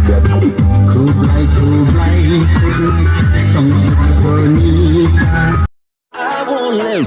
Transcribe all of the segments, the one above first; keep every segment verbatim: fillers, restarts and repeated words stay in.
Khublai, khublai, khublai, song Sonita. I won't let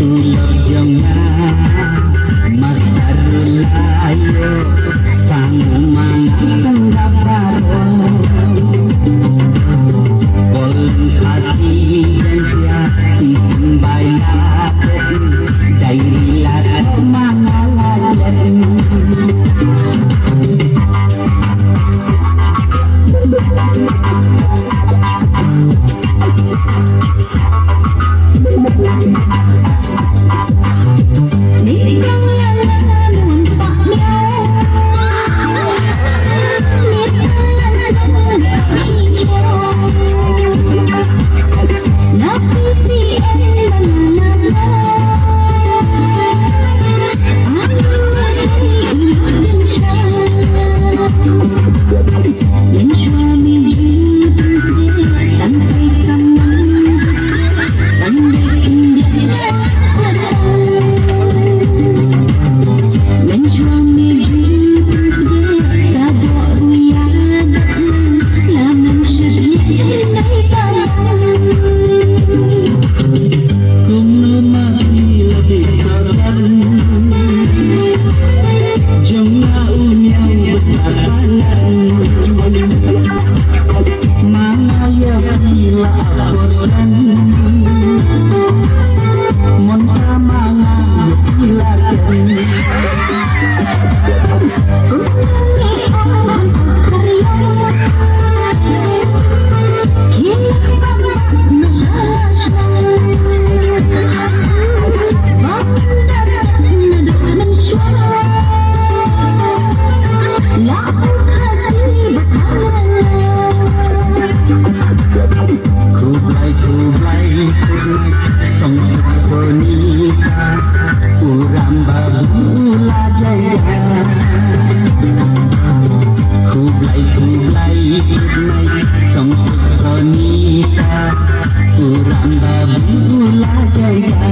Tulop jong nga, Master Rulayo, sang u manga tengah baroh. Kolon Khasi Jaiñtia, isim bai la pek, dai ri la ko manga la lek. Khublai, khublai, khublai, song Sonita, u Ram Babu u la jai ga. Khublai, khublai, khublai, song Sonita, u Ram Babu u la jai ga.